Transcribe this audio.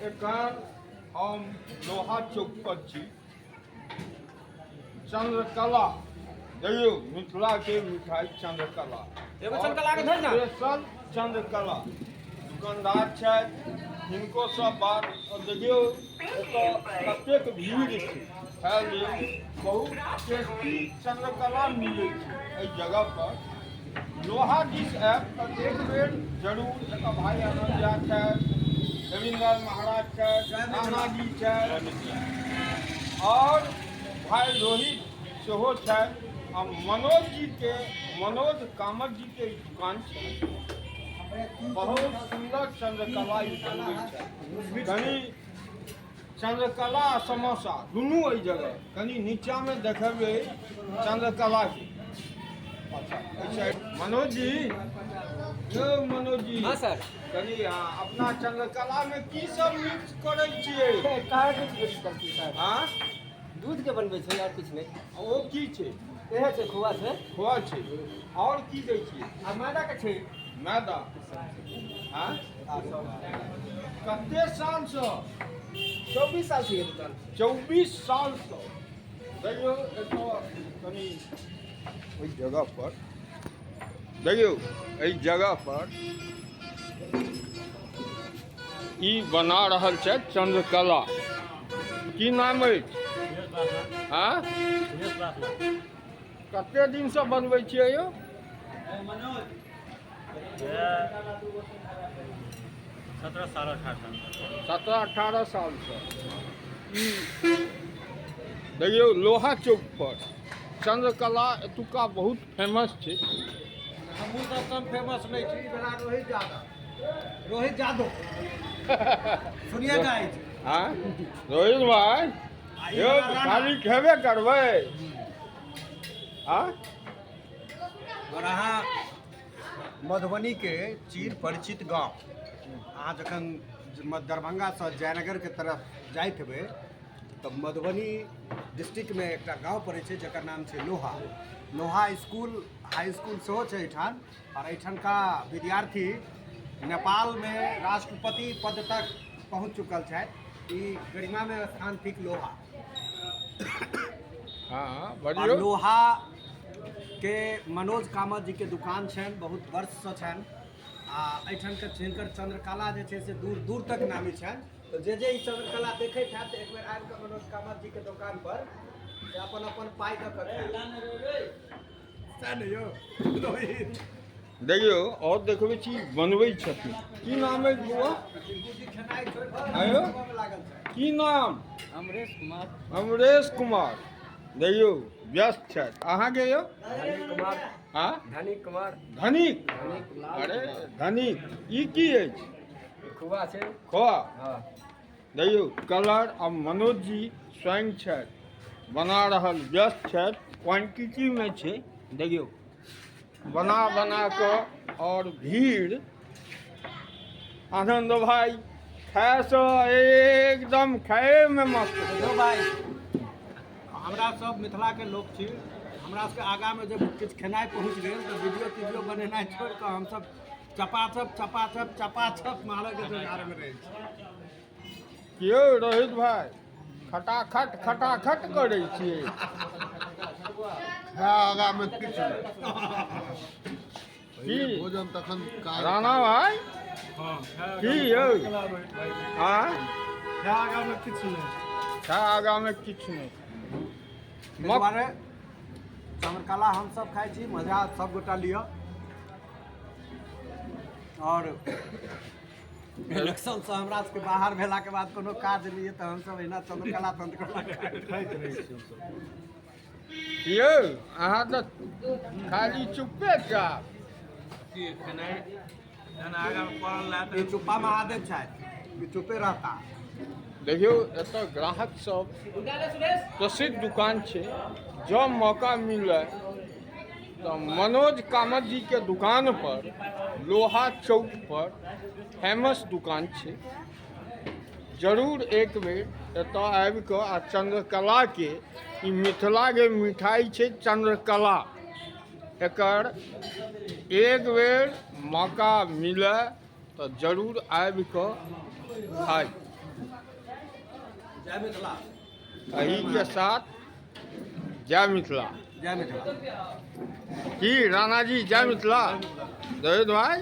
एखन हम लोहा चौक पर छी। चंद्रकला देखियौ, मिथिला के मिठाई चंद्रकला, एगो चंद्रकला के धर ना। स्पेशल चंद्रकला दुकानदार छथि, हिनको सब बात। और देखियौ एतऽ कतेक भीड़ छै खाय लेल। बहुत टेस्टी चंद्रकला मिलै छै एहि जगह पर। लोहा दिस आयब तऽ एक बेर जरूर एतऽ भाई आनंद झा छथि, रविन्द्र महाराज छथि, राणा जी छथि और भाई रोहित सेहो छथि आ मनोज जीके, मनोज कामत जीके ई दुकान छै। बहुत सुन्दर चंद्रकला ई बनबै छथि। कनि चंद्रकला आ समोसा दुनू एहि जगह कनि नीचामे देखेबै चंद्रकलाके। अच्छा अच्छा, मनोज जी, यौ मनोज जी। हाँ सर। कनि अपना चंद्रकलामे की सब मिक्स करै छियै? कहाँ कुछ मिक्स करती सर। हाँ, दूध के बनबै छै और किछु नहि। ओ की छै? इएह छै, खोआ छै। खोआ छै, आओर की दै छियै? आ मैदा के छै। मैदा। हाँ, कते सालसँ? 24 साल से ये दुकान। 24 सालसँ। देखियौ एतऽ कनि ओहि जगह पर देखियौ, एहि जगह पर ई बना रहल छथि चंद्रकला। की नाम अछि? हाँ, कते दिनसँ बनबै छियै यौ? 17 साल, 18 साल। 17 18 सालसँ ई देखियौ लोहा चौक पर चंद्रकला एतुका बहुत फेमस छै। हमहूँ सब कम फेमस नहीं छी। बड़ा रोहित यादव, रोहित यादव, सुनिए गाइस। हाँ रोहित भाई यौ, खाली खेबे करबै? हाँ। और अहाँ मधुबनी के चीर परिचित गांव, अहाँ जखन दरभंगासँ जयनगरके तरफ जाइत हेबै तऽ मधुबनी डिस्ट्रिक्टमे एकटा गाँव पड़ै छै जकर नाम छै लोहा। लोहा स्कूल, हाई स्कूल सेहो छै एहिठाम और एहिठामका विद्यार्थी नेपालमे राष्ट्रपति पद तक पहुँच चुकल छथि। ई गरिमामे स्थान थिक लोहा। हाँ। और बजियौ। लोहा के मनोज कामत जी के दुकान छनि, बहुत वर्षसँ छनि आ एहिठामके हिनकर चंद्रकला जे छै से दूर दूर तक नामी छनि। तऽ जे जे ई चंद्रकला देखैत हैत, एक बेर आबि कऽ मनोज कामत जी के दोकान पर से अपन अपन पाइ दऽ कऽ खायब। सएह ने यौ रोहित? देखियौ, और देखबै छी बनबै छथिन। की नाम अछि बौआ? टिंकू जी खेनाइ छोड़ि कऽ आयो? बनबऽमे लागल छथि। की नाम? अमरेश कुमार। अमरेश कुमार, देखियौ व्यस्त छथि। अहाँके यौ? धनिक कुमार। हाँ, धनिक कुमार। धनिक। धनिक लाल। अरे धनिक, ई की अछि? खोआ छै। खोआ। हाँ। देखियौ कलर आ मनोज जी स्वयं छथि, बना रहल व्यस्त छथि, क्वांटिटीमे छै। देखियौ बना बना कऽ और भीड़। आनंद भाई खायसँ एकदम खाएमे मस्त। देखियौ भाई, हमरा सब मिथिलाके लोक छी। हमरा सबके आगाँमे जब किछु खेनाइ पहुँच गेल तऽ वीडियो तीडियो बनेनाइ छोड़ि कऽ हमसब चपाचप चपाचप चपाचप मारयके जोगाड़मे रहै छी। यौ रोहित भाई, खटाखट खटाखट करै छियै। खाय आगामे किछु नहि। की? भोजन तखन काज। राणा भाई, की यौ? हाँ, खाय आगामे किछु नहि। खाय आगामे किछु नहि। ताहि दुआरे चंद्रकला हमसब खाइ छी, मजा सब गोटा लिअ। और इलेक्शनसँ हमरा सबके बाहर भेलाके बाद कोनो काज नहि यऽ तऽ हमसब एहिना चंद्रकला तंद्रकला खाइत रहै छी हमसब। यौ, अहाँ तऽ खाली चुप्पे चाप। की खेनाइ जहन आगामे पड़ल रहए ई तऽ चुप्पा महादेव छथि, ई चुप्पे रहता। देखियौ एतऽ ग्राहक सब, प्रसिद्ध दुकान छै। जँ मौका मिले तऽ मनोज कामत जी के दुकान पर, लोहा चौक पर फेमस दुकान छै, जरूर एक बेर एतऽ आबि कऽ आ चंद्रकलाके, ई मिथिलाके मिठाई छै चंद्रकला, एकर एक बेर मौका मिले तऽ जरूर आबि कऽ खाइ। जय मिथिला। एही के साथ जय मिथिला। जय मिथिला। की राणा जी, जय मिथिला। दहेद भाई।